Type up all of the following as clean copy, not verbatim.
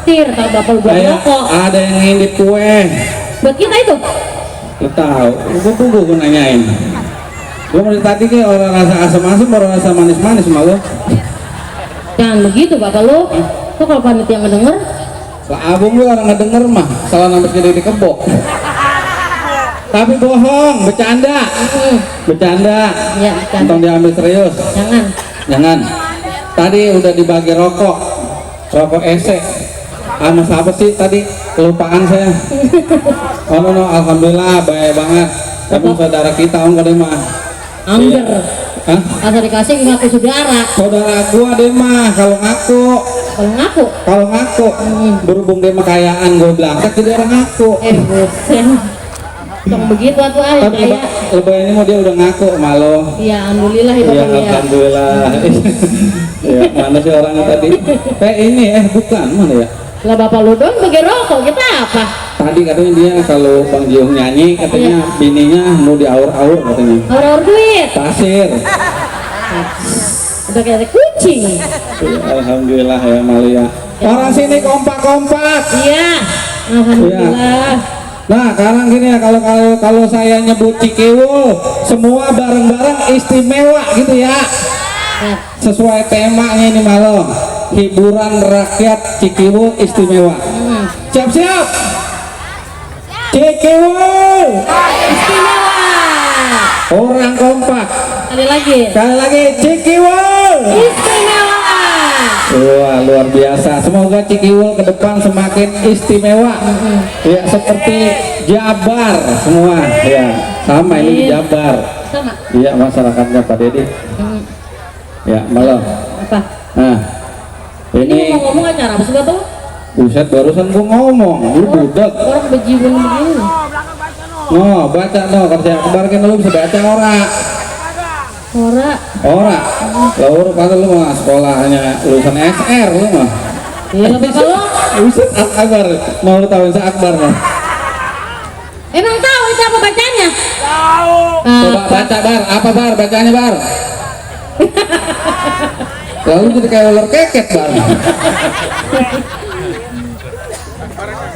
traktir kalau bapak lu buat rokok. Ada yang ngintip kue. Buat kita itu. Lu tahu, gue tunggu gue nanyain. Gue dari tadi ke orang rasa asam-asam, orang rasa manis-manis malu. Jangan begitu bapak lu. Kok kalau panitia ngedenger? Lah abang lu orang ngedenger mah, salah nambah gede di kebok. Tapi bohong, bercanda. Bercanda. Iya, bercanda. Tolong diambil serius. Jangan. Tadi udah dibagi rokok esek. Sama siapa sih tadi? Kelupaan saya. Oh no, alhamdulillah baik banget. Tapi saudara kita om kadang mah. Angger. Hah? Asal dikasih ngaku saudara. Saudara gua deh mah kalau ngaku. Kalau ngaku. Berhubung dia mah kayaan gue bilang, jadi orang ngaku. Buset. Tong begitu atuh ay Tapi kayak. lebaran ini mau dia udah ngaku malu. Iya, alhamdulillah ya Iya, bapak lu ya. alhamdulillah. Ya, mana sih orangnya tadi? Ini bukan mana ya? Lah bapak lu dong bagi rokok kita apa? Tadi katanya dia kalau Bang Jiung nyanyi katanya bininya mau diaur-aur katanya. Aur duit. Pasir. Udah kayak kucing. Ya, alhamdulillah ya malu ya. Orang sini kompak-kompak. Iya. Alhamdulillah. Nah, sekarang gini ya, kalau saya nyebut Cikiwul, semua bareng-bareng istimewa gitu ya. Sesuai temanya ini malam, hiburan rakyat Cikiwul istimewa. Siap-siap. Cikiwul Istimewa. orang kompak. Sekali lagi. Cikiwul Istimewa. wah luar biasa, semoga Cikiwul ke depan semakin istimewa ya, seperti Jabar semua ya, sama ini di Jabar Sama. iya masyarakatnya Pak Dedi ya malam. Apa? Nah Ini ini mau ngomong acara apa sih bapak? buset barusan gua ngomong lu budak. Orang bejiwan begini. No baca no, kalau saya kebarkan lu bisa baca ora lalu pada lu mah sekolahnya lulusan SR lu mah. Iya lah bapak lo. Buset Akbar mau lu tahu saya Akbar mah. Emang tahu itu apa bacanya? Coba baca bar, apa bar bacanya bar? Lalu jadi kayak ular keket bar.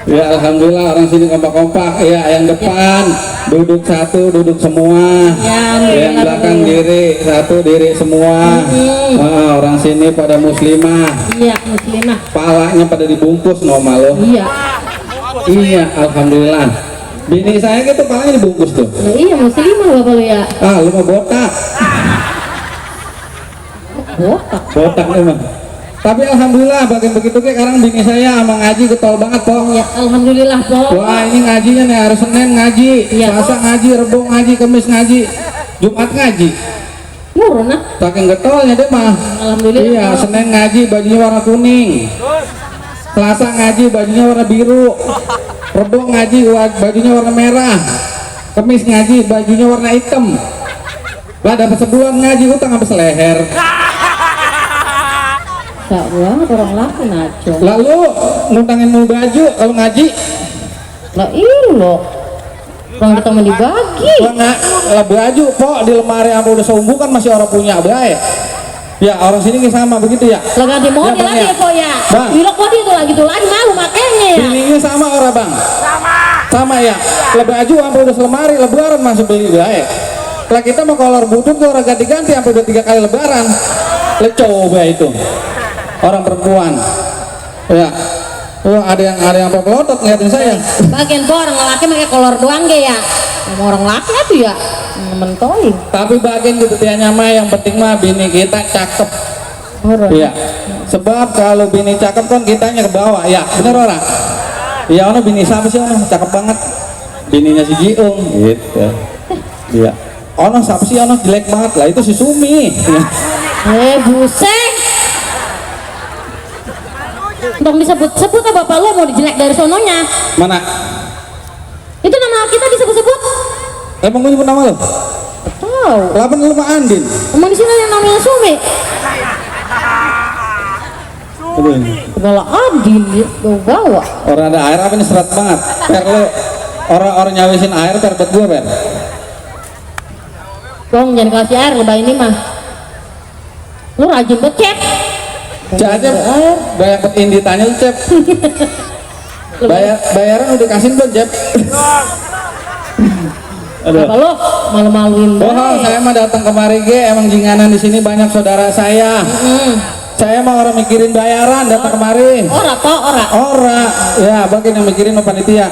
Ya alhamdulillah orang sini kompak-kompak ya, yang depan duduk satu duduk semua Ya, yang belakang diri satu diri semua. Orang sini pada muslimah, Iya muslimah. palanya pada dibungkus normal loh. Iya alhamdulillah. Bini saya gitu palanya dibungkus tuh. Nah, iya muslimah bapak lu ya. Lu mau botak botak nih mah. Tapi alhamdulillah bagian begitu kayak sekarang bini saya sama ngaji getol banget po. Ya alhamdulillah po. Wah ini ngajinya nih hari Senin ngaji, Selasa ngaji, Rebo ngaji, Kamis ngaji, Jumat ngaji. Murah nah. Saking getolnya deh mah. Alhamdulillah. Iya Senin ngaji bajunya warna kuning, Selasa ngaji bajunya warna biru, Rebo ngaji bajunya warna merah, Kamis ngaji bajunya warna hitam. Lah dapat sebulan ngaji utang sampai seleher. Tak banget orang laku naco. Lalu ngutangin mau baju kalau ngaji. Lah iya lo. Orang kita mau dibagi. Lah nggak lah baju kok di lemari apa udah seumbu kan masih orang punya baik. Ya orang sini sama begitu ya. Lah ganti model lagi ya po ya. Wilok kok itu lagi malu makanya ya. Bininya sama orang bang. Sama ya. Lah baju sampai udah selemari lebaran masih beli baik. Lah kita mau kolor butut tuh orang ganti-ganti sampai udah 3 kali lebaran. Lah coba itu. Orang perempuan ya ada yang pelotot ngeliatin saya. Bagian po orang laki pakai kolor doang ge ya. Sama orang laki tuh ya mentoing. Tapi bagian gitu tianya mah yang penting mah bini kita cakep. Iya sebab kalau bini cakep kan kitanya ke bawah ya bener orang. Iya ono bini siapa sih ono cakep banget, bininya si Jiung gitu. Iya ono siapa sih ono jelek banget lah itu si Sumi. Buset. Dong disebut-sebut apa bapak lo mau dijelek dari sononya? Mana? Itu nama kita disebut-sebut? Emang gue nyebut nama lo? Tahu. Lapan lu mah Andin. Emang di sini yang namanya Sumi. Kepala Andin itu bawa. Orang ada air apa ini serat banget. Per lo orang nyawisin air per buat gue per. Dong jangan kasih air lebah ini mah. Lu rajin becek. Cep Cep, banyak indi tanya lu Cep. Bayaran udah kasih belum Cep? Aduh. Apa lo malu-maluin Oh, saya mah datang kemari ge emang jinganan di sini banyak saudara saya. Saya mah orang mikirin bayaran datang kemari. Ora toh ora. Ora, ya bagian yang mikirin sama panitia.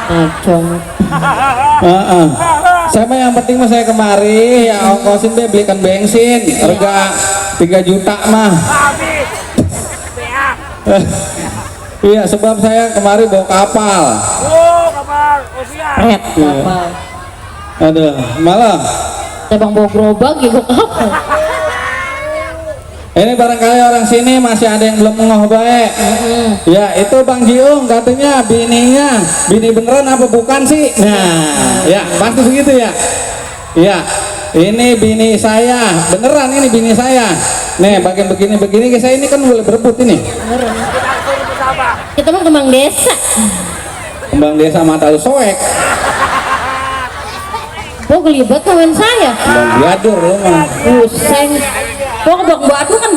Acong. Saya mah yang penting mah saya kemari ya ongkosin deh belikan bensin harga 3 juta mah. Iya, sebab saya kemari bawa kapal. Red kapal. Aduh, malah. Bang bawa gerobak ya bawa kapal. Ini barangkali orang sini masih ada yang belum ngeh baik. Ya, itu Bang Jiung katanya bininya, bini beneran apa bukan sih? Nah, ya pasti begitu ya. Ya, ini bini saya, beneran ini bini saya. Nih, bagian begini-begini, saya ini kan boleh berebut ini. Kita mau kembang desa. Kembang desa mata lu soek. Oh gelibat kawan saya. Kembang biadur lu mah. Puseng. Kok bang batu kan